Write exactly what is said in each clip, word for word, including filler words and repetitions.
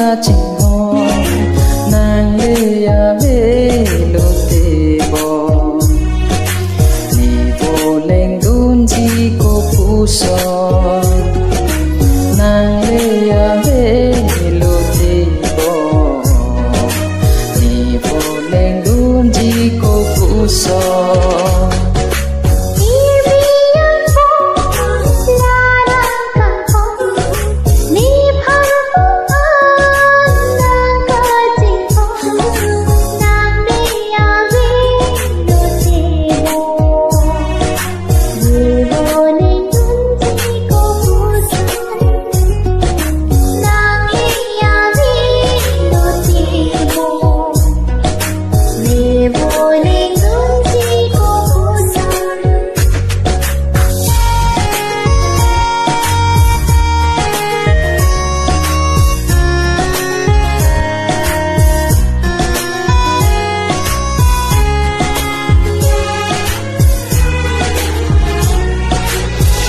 kachinghon, nang le ave lote bo. Ne voleng dunji kopuson, nang le ave lote bo. Ne voleng dunji kopuson.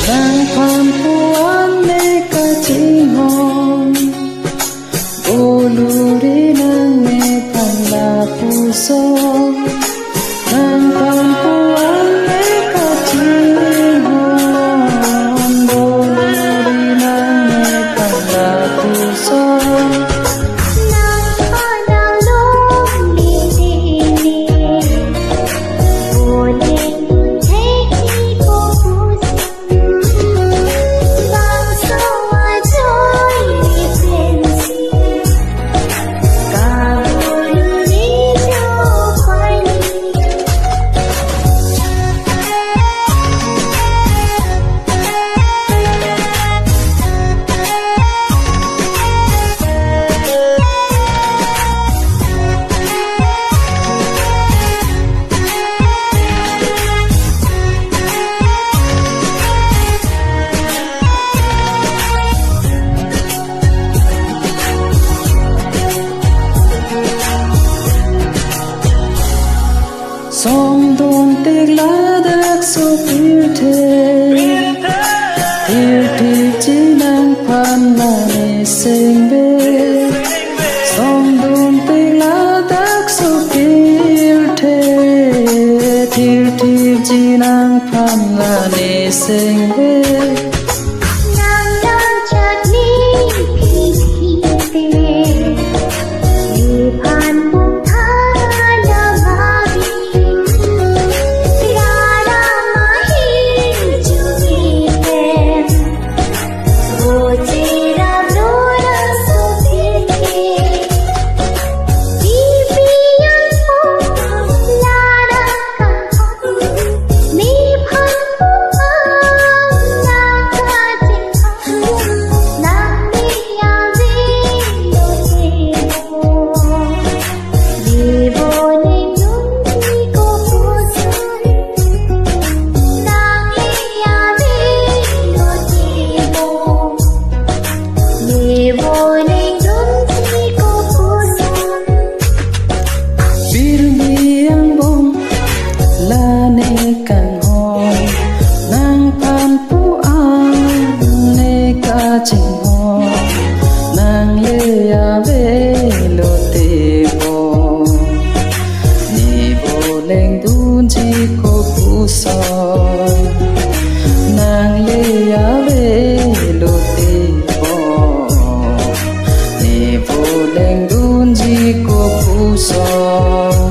Nangphan pu-an ne kachinghon, boluri nang nephan lapuson. Nangphan pu-an ne kachinghon, boluri nang nephan lapuson. Songdon tik ladak so pirthe, pirthe chinang phan mane sengbe. Songdon tik ladak so pirthe, pirthe chinang phan mane sengbe. Pirmi angbong la ne kanghon, nangphan pu-an ne kachinghon, nang le ave lote bo. Ne voleng dunji kopuson, nang le ave lote bo. Ne voleng dunji kopuson.